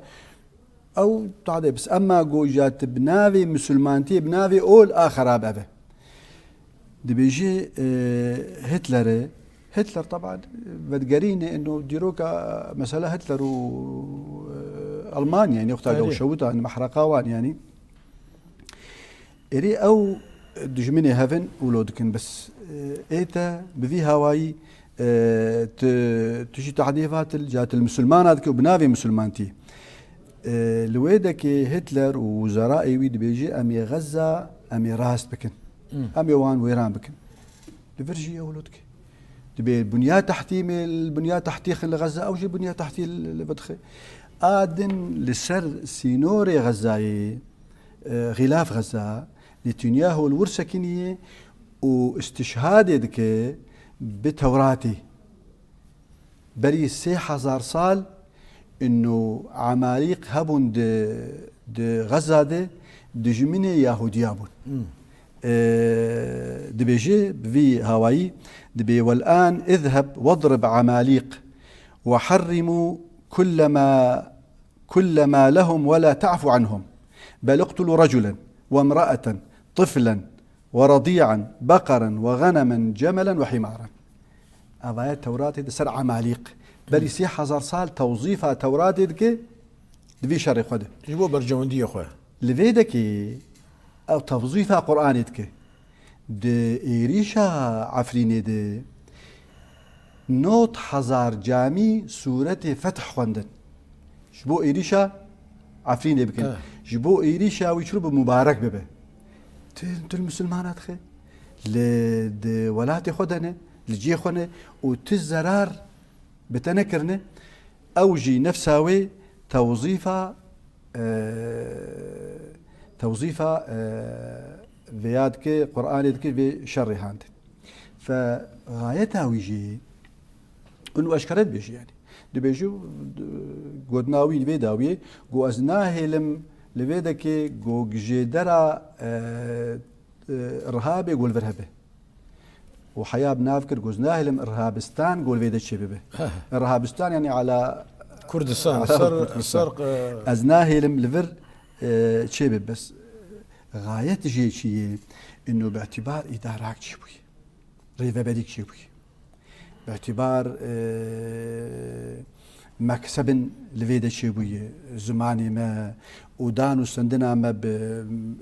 Ew tade bis. Emma ku ja tu bi navê misilmantiyê, bi navê ol, a xerab ev e. Dibêjî, e, Hitlerê. Hitler, teban, vedigerîne, ino dîroka, mesela Hitler û, e, Almanya, yanî wexta Tarîh. Ew şewita, mehreqa wan, yanî. Êrî ew dijminê hev in û lo dikin, bes, e, ê te bi vî hawayî, e, tu, tu jî tahnê vatil, ca til misilmana dike û bi navê misilmantî. E, li wê dekê Hitler û wizaraê wî dibêjî, em ê Xezza, em ê rast bikin. Hmm. Em ê wan wêran bikin. Li vir jî ew lo dike. Dibê bunya tehtî me, bunya tehtî xin li Xezza, ew jî bunya tehtî li, li vir dixe. A din li ser sînorê Xezzayê, e, xîlaf Xezza, Netanyahu li wir sekiniye û istişhadê dike bi Tewratê. Berî sê hezar sal ino Emalîq hebûn di, di Xezza de, dijminê Yahudiya bûn. Hmm. E, dibêje bi vî hawayî, dibê, "Wel an izheb wedrib Emalîq ve harrimu kullema, kullema lehum ve la ta'fu anhum. Bel iqtulu raculen ve imraeten, tiflen ve radi'an, beqeren ve ghanemen, cemelen ve himaran." Evaya Tewratê di ser Emalîq. Berî sê hezar sal tewzîfa Tewratê dike di vî şerê xwe de. Ji bo berjewendiyê xwe. Li vê dekê ew tewzîfa Qur'anê dike. Di êrîşa Efrînê de nod hezar camî sûretê Feth xwendin. Ji bo êrîşa Efrînê bikin. Eh. Ji bo êrîşa wî çirû bi mubarek bibe. Tu, tu li misilmana dixe. Li, di welatê xwe de ne, li cihê xwe ne û tu zerar bi te nekirine. Ew jî nefsa wê tewzîfa, e, tewzîfa, e, vêya dike, Qur'anê dike vê şerê hande. Fe gayeta wî jî, û eşkere dibêje, yanî. Dibêje, d-, gotina wî li vê dawiyê, got, "Ez nahêlim li vê dekê, got, gijêdera, e, e, Irhabê got li vir hebe." Û heya bi nav kir, got, "Ez nahêlim Irhabistan got li vê de çêbibe." Irhabistan, yanî ala Kurdistan, ala ser, Kurdistan. Ser, e, Ez nahêlim li vir, e, çêbibe. Bes gayet jê çi ye? Ino bi îtibar îdarak çêbûye. Rêveberîk çêbûye. Bi îtibar, e, meksebin li vê de çêbûye, zimanê me û dan û stendina me bi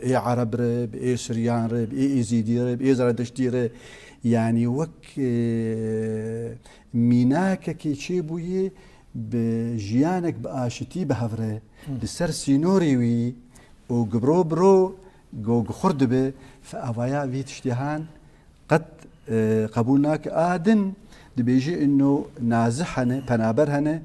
ê Ereb re, bi ê Siryan re, bi ê Êzîdî re, bi ê Zeredeştî re, yanî wek, e, mînakekê çêbûye bi jiyanek bi aşitî bi hev re, Hı. li ser sînorê wî û gibro biro go gixur dibe, fe avaya vî tiştê han qet, e, qebûl nake. A din dibêje ino nazih hene, penaber hene,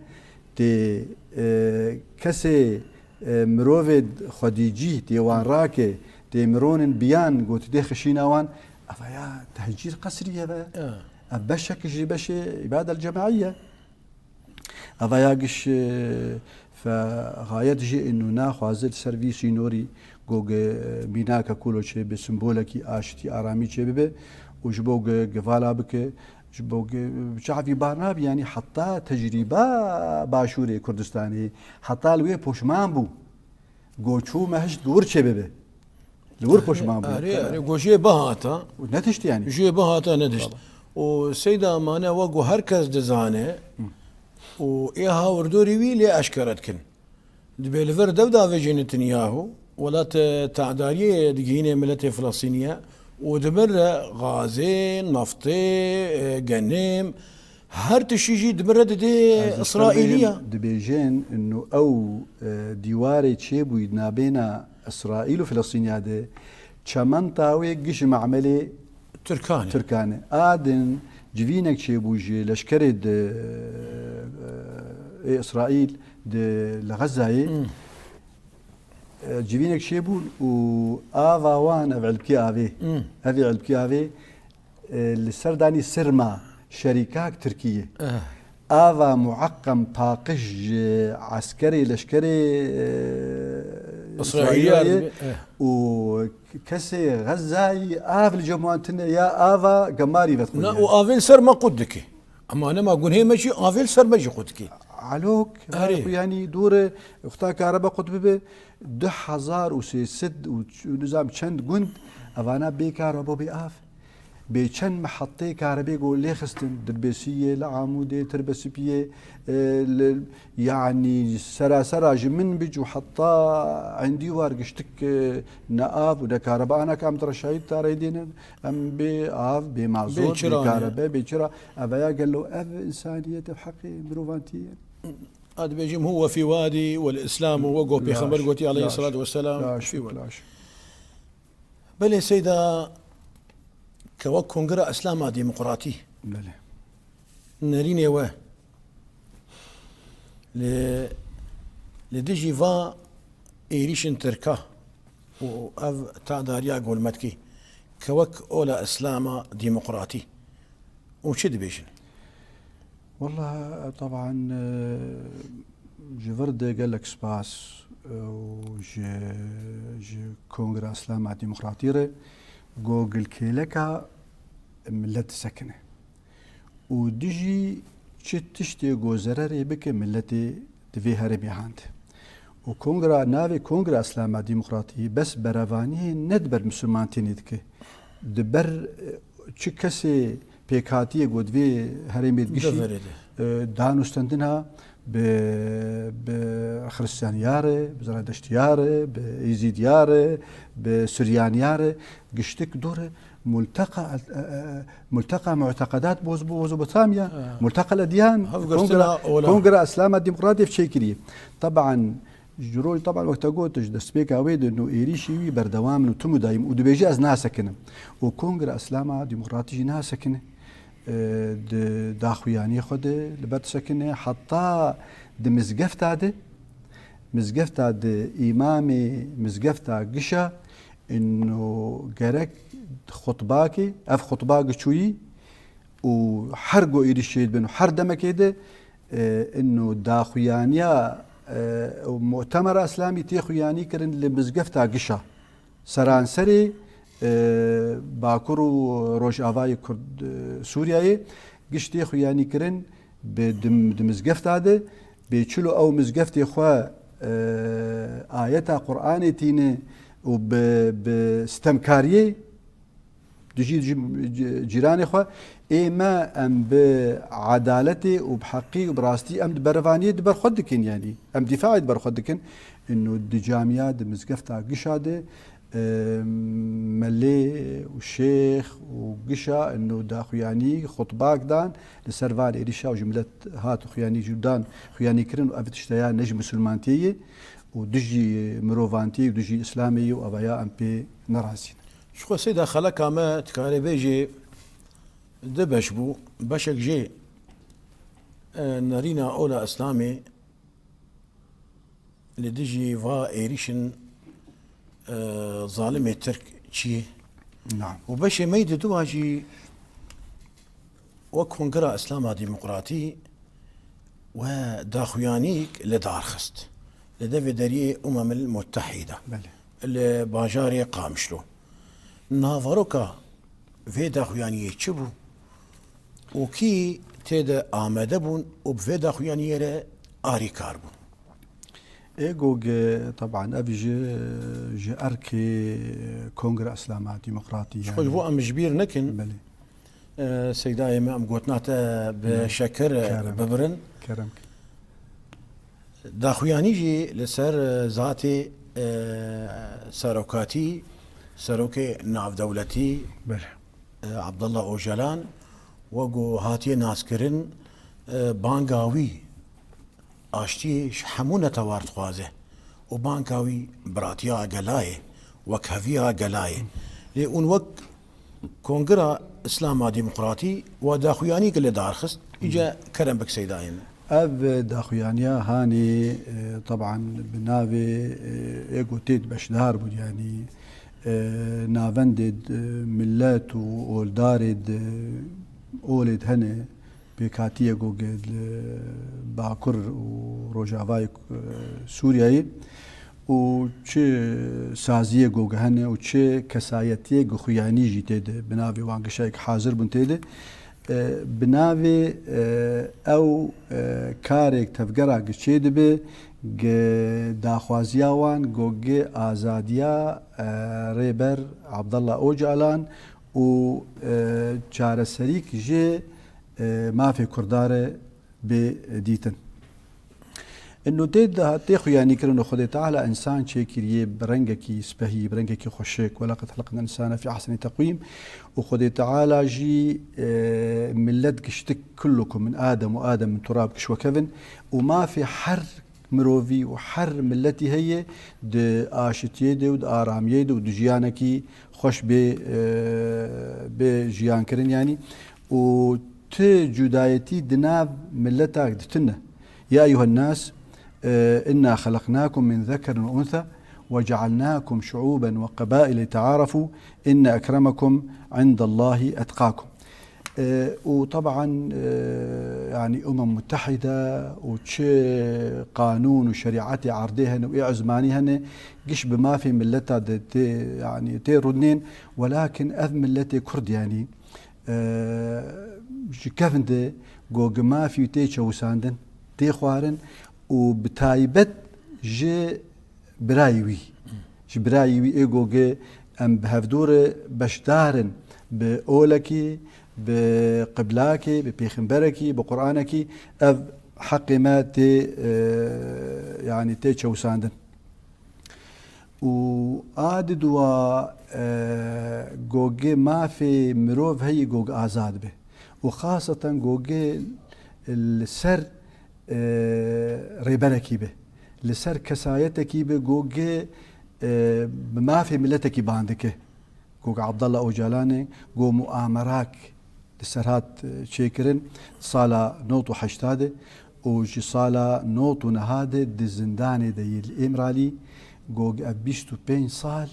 tê, e, kesê, e, mirovê xwedîcî tê wan rake, tê mironin biyan got tê xişîna wan, eva ya tehcîr qesrî ye ve. Ya. Ev beşek ji beşê îbadel cemaî ye. Eva ya giş, e, fe xayet jî inu naxwaze li ser vî sînorî go ge, e, mînaka kulo çêbe, simbolekî aştî, aramî çêbibe û ji bo ge, ge vala bike, ji bo ge, çavî bar nabe, yanî heta tecrîba Başûrê Kurdistanê, heta li wê poşman bû. Go çûme hişt gi wir çêbibe. Li wir poşman bû. Erê, erê, go jê bihata. Û netişt yani. Jê bihata netişt. Û Seyda Amane wek ku her kes dizane, û ê hawirdorî wî lê eşkere dikin. Dibê li vir dev davêjî Netanyahu, welat, e, te'dariyê digihînê miletê Filistîniye û di bin re gazê, naftê, e, genim, her tiştî jî di bin re didê Îsraîliya. Dibêjin, inu ew, e, dîwarê çêbûyî nabêna Îsraîl û Filistîniya de çementa wê giş mamelê Tirkan e. Tirkan e. A din civînek çêbû ji leşkerê di, e, ê Îsraîl di li Xezayê, Hmm. e, civînek çêbûn û ava wan ev elbkê avê. Hmm. Ev elbkê avê, e, li ser danî sirma şerîkak Tirkiyê. Eh. Ava mueqqem paqij ji eskerê leşkerê, e, Îsraîlî Îsraîlî ye, eh. Û kesê Xezayî av li cem wan tune ya ava gemarî vet xwe Na, yani. Û avê li ser me qut dike. Ema nema gunhê me jî avê li ser me jî qut dike. Alok, Erê. Xwe yani dûr e, wexta karebe qut bibe, du hezar û sê sed û ç-, nizam çend gund, evana bê karebe bê av. Bê çend mehetê karebê go lê xistin, Dirbêsiyê, li Amûdê, Tirbesipiyê, e, li, yani serasera ji min bic û heta endî war giştik, e, ne av û ne karebe. Ana kam direşayî tarê dêne, em bê av, bê mazot, bê çira ne. Bê karebe, bê çira. Ev ya gelo, ev insaniyet, ev heqê mirovantiyê. A dibêjim, "Huwe fî wadî wel Îslam", û wek ku Pêxember Laş, gotî, laş, aleyhissalatu vesselam, laş, fî wadî. Laş. Belê Seyda, ke wek Kongra Îslama Demokratî, Belê. Nerînê we li, li dijî va êrîşên Tirka û ev tadariya golmetkî, ke wek Ola Îslama Demokratî, û çi dibêjin? Wallah, teban, e, ji vir de gelek spas, e, û ji, ji Kongra Îslama Demokratî re go gilkêleka millet disekine. Û dijî çi tiştê go zererê bike milletê di vê herêmê hande. Û kongra, navê Kongra Îslama Demokratî bes berevaniyê ne di ber misilmantînê dike. Di ber, e, çi kesê pêkhatiyê go di vê herêmê digişî, Deverê de. e, danûstendina bi, bi Xiristiyaniya re, bi Zeradeştiya re, bi Êzîdiya re, bi Suryaniya re, giştik dore multeqa, e, e, multeqa mu'teqedat boz-, Mezopotamya, Ha. multeqa edyan, Hevgirstina Kongra, ola. Kongra Îslama Demokratî çêkiriye. Teban, ji roj, teban wexta got, ji destpêka wê de nû êrîşî wî berdewam in û tim û dayîm û dibêje ez nasekinim. Û Kongra Îslama Demokratî jî nasekine. E, di daxuyaniyê xwe de li ber disekine, heta di mizgefta de, mizgefta de îmamê mizgefta gişa, ino gerek xutbakê, ev xutba giçûyî û her go êrîşê dibin û her demekê de, e, ino daxuyaniya, e, mu'temera Îslamî tê xuyanî kirin li mizgefta gişa. Seranserê, e, Bakur û Rojavayê Kurd, e, Sûriyeyê giş tê xuyanî kirin bi dim-, di mizgefta de, bê çilo ew mizgeftê xwe, e, ayeta Qur'anê tîne û bi, bi stemkariyê dijî ji, ci-, cîranê xwe, ê me em bi edaletê û bi heqî û bi rastî em di berevaniyê di ber xwe dikin, yanî em dîfaê di ber xwe dikin. Ino di camiya, di mizgefta gişa de, e, melê û şêx û gişa ino daxuyanî xutbak dan li ser van êrîşa û ji milet hat û xuyanî jû dan xuyanî kirin û ev tişteya ne ji misilmantiyê ye û dijî mirovantiyê û dijî Îslamê ye û evaya em pê nerazî ne. Ji xwe Seyda xeleka me dikare bêjê du beş bû. Beşek jê, e, nerîna ola Îslamê li dijî va êrîşin, e, zalimê Tirk çi ye? Naam. Û beşê me yî diduwa jî wek Kongra Îslama Demokratî we daxuyanîk li dar xist. Li devê deriyê Umemil Muttehîda. Belê. Li bajarê Qamişlo. Naveroka vê daxuyaniyê çi bû? Û kî tê de amade bûn û bi vê daxuyaniyê re arîkar bûn? Ê gog, e, teban ev ji, ji erkê Kongra Îslama Demokratî, Ji xwe ji bo em ji bîr nekin. Belê. E, Seydayê me, em gotina te bi Belê. şekir, e, Kerem. bibirin. Kerem. Daxuyanî jî li ser, e, zatê, e, serokatî, serokê navdewletî, Belê. e, Abdullah Ocalan, wek ku hatiye naskirin, e, banga wî aştiyê ji hemû netewar dixwaze û banga wî biratiya gela ye, wekheviya gela ye. Lê hûn wek Kongira Îslama Demokratî wa daxuyanî li dar xist, îca kerem bik Seydayê min. Ev daxuyaniya hanê, e, teban bi navê, e, ê ku têd beşdar bûn, yanî, e, navendêd, e, millet û oldarêd, e, olêd hene, pêkhatiyê gog li Bakur û Rojavayê, e, Sûriyeyê û çi saziyê gog hene û çi kesayetiyê guxuyanî jî tê de bi navê wan gişayek hazir bûn tê de. E, bi navê, e, ew, e, karek tevgera gi çê dibe, gi daxwaziya wan go gi azadiya, e, Rêber Abdullah Ocalan û, e, çareserîk ji, e, mafê Kurda re bê dîtin. Ino tê de, tê xuyanîkirin û Xwedê Teala însan çêkiriye bi rengekî spehî, bi rengekî xweşik, "Welaqad halaqnel însane fî ahsenî teqwîm." Û Xwedê Teala jî, e, millet giştik, "Kullukum min Adem û Adem min turab", giş wekevin. Û mafê her mirovî û her milletî heye di aşitiyê de û di aramiyê de û di jiyanekî xweş bê, e, bê jiyan kirin, yanî. Û ti cudayetî di nav milletak di tune. Ya eyyuhen nas, e, inna xalaqnakum min zekerin ve unsa ve cealnakum şuuben ve qabaile litearafu inne ekremekum indallahi etqakum. E, û teban, e, yanî Umem Mutehide û çi qanûn û şerîetê erdê hene û ê ezmanî hene, giş bi mafê milleta de tê, yanî tê rûnên, welakin ev milletê Kurd, yanî, e, ji kevin de go gi mafî tê çewisandin, tê xwarin û bi taybet ji birayê wî, ji birayê wî ê go gi em bi hevdû re beşdar in bi olekî, bi qiblakê, bi pêxemberekî, bi Quranekî, ev heqê me tê, e, yanî tê çewisandin. Û a di dua, e, go gi mafê mirov heyî go gi azad be. Û xaseten go gi li ser, e, rêberekî be. Li ser kesayetekî be go gi, e, bi mafê miletekî ban dike. Go gi Abdullah Ocalanê, go muamerak li ser hat, e, çêkirin sala nod û heşta de û ji sala nod û neha de di zindanê de yê li Îmralî, go gi ev bîst û pênc sal,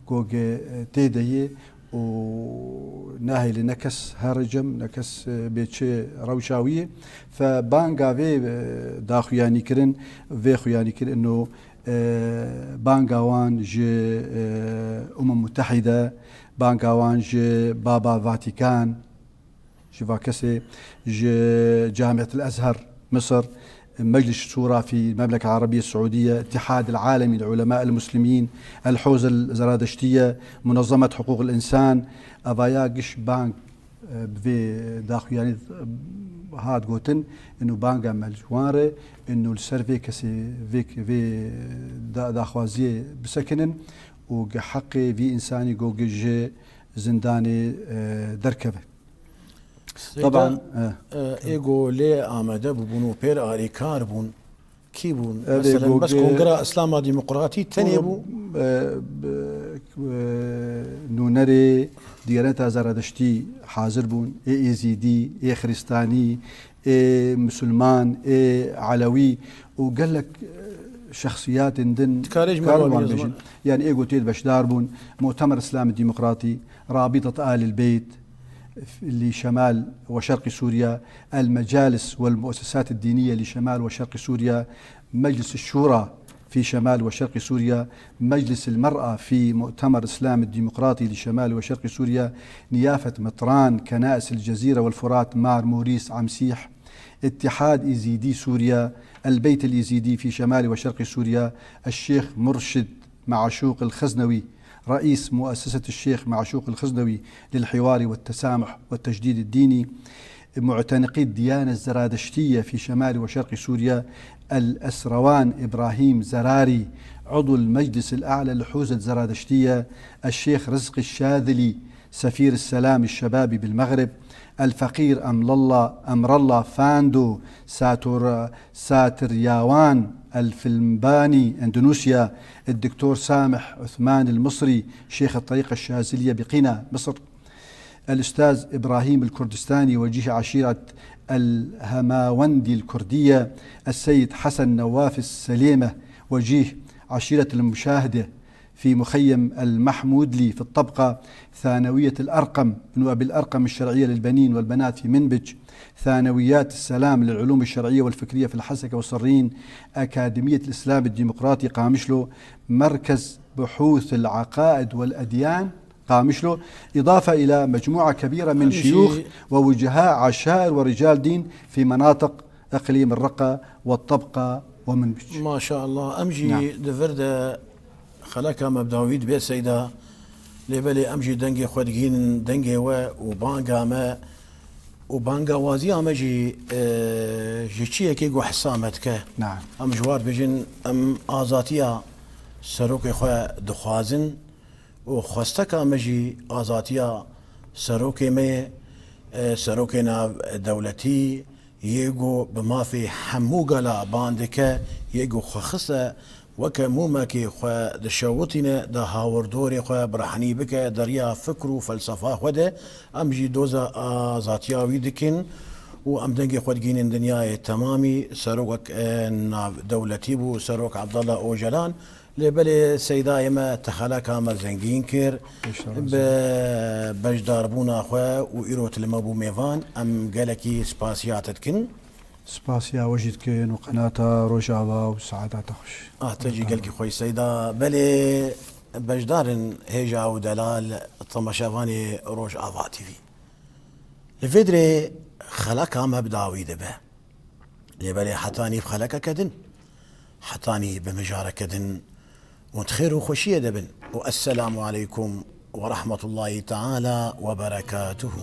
go gi, e, tê de yê û nahêlê ne kes here cem, ne kes, e, bê çi rewşa wî ye. Fe banga vê, e, daxuyanîkirin, vê xuyanîkirin û e, banga wan ji, e, Umem Mutehide, banga wan ji Baba Vatikan, ji va kesê, ji Camiyetil Ezher, Misir, Meclis Şura fi Memleke Arabiye Suudiye, Ittihad el Alemi li Ulema el Muslimin, El Hawze el Zeradeştiye, Munezzemet Huquq el Însan, evaya giş bang e, bi vê daxuyanî, e, hat gotin, ino banga me li wan re, ino li ser vê kesê, vê, vê da-, daxwaziyê bisekinin û gi heqê vî însanî go gi ji zindanê, e, derkeve. Seyda, Taban, e, e, ê go lê amade bûbûn û pêr alîkar bûn, kî bûn? Evê Meselen, bes gogê Kongra Îslama Demokratî tenê bû? E, b-, e, nûnerê Diyaneta Zeradeştî hazir bûn, ê Êzîdî, ê Xiristanî, ê Misilman, ê Elewî û gelek, e, şexsiyatên din. Dikarê ji me kar wan bêjin. Yani ê gotiyê beşdar bûn, Mu'temer Îslam Demokratî, Rabîtet Alil Beyt, li Şemal we Şerqî Sûriye, El Mecalis wel Muessesat Dîniye li Şemal we Şerqî Sûriye, Meclis Şûra fî Şemal we Şerqî Sûriye, Meclis el Mer'a fî Mu'temer Îslam Demokratî li Şemal we Şerqî Sûriye, Niyafet Mitran, Kenais el Cezîre wel Furat, Mar Morîs, Amsîh, اتحاد إيزيدي سوريا، البيت الإيزيدي في شمال وشرق سوريا، الشيخ مرشد معشوق الخزنوي، رئيس مؤسسة الشيخ معشوق الخزنوي للحوار والتسامح والتجديد الديني، معتنقي الديانة الزرادشتية في شمال وشرق سوريا، الأسروان إبراهيم زراري، عضو المجلس الأعلى للحوزة الزرادشتية، الشيخ رزقي الشاذلي، سفير السلام الشبابي بالمغرب، الفقير أمر الله، أمر الله فاندو ساتور، ساترياوان الفلمباني، أندونيسيا، الدكتور سامح عثمان المصري، شيخ الطريقة الشاذلية بقنا، مصر، الأستاذ إبراهيم الكردستاني، وجيه عشيرة الهماوندي الكردية، السيد حسن نواف السليمة، وجيه عشيرة المشاهدة، في مخيم المحمودلي في الطبقة، ثانوية الأرقم، بنو أبي الأرقم الشرعية للبنين والبنات في منبج، ثانويات السلام للعلوم الشرعية والفكرية في الحسكة والصرين، أكاديمية الإسلام الديمقراطي قامشلو، مركز بحوث العقائد والأديان قامشلو، إضافة إلى مجموعة كبيرة من شيوخ ووجهاء عشائر ورجال دين في مناطق إقليم الرقة والطبقة ومنبج. ما شاء الله. أم جي نعم. دفرد خلقا مبداويد بيت سيدا. لبلي أم جي دنگي خود گهينن دنگي و وبانگا ما وبانگا وازيا ما جي، اه، جي چيكي گو حسامتك. نعم. أم جوار بجن أم آزاتيا سروك خو دخوازن و خوستکا me jî azatiya serokê me ye, e, serokê navdewletî yê ku bi mafê hemû gala ban dike, yê ku xwe xiste weke mûmekê xwe dişewitîne, da hawirdorê xwe bi rehnî bike di riya fikr û felsefa xwe de. Em jî doza azatiya wî dikin û em dengê xwe digihînin dinyayê temamî. Serok, e, navdewletî bû, Serok Abdullah Ocalan. Lê belê Seydayê me te xeleka me zengîn kir. Bi beşdarbûna xwe û îro tu li me bû mêvan, em gelekî spasiya te dikin. Spasiya we jî dikin û qenata Rojava û saeta te xweş. A te jî gelkî xweş Seyda. Belê beşdarin hêja û delal temaşevanê Rojava T V. Li vê dirê xeleka me bi dawî dibe. Lê belê hetanî bi xelekeke din, hetanî bi mijareke din hûn di xêr û xweşiyê de bin. Û esselamu aleykum we rahmetullahî teala we berekatuhu.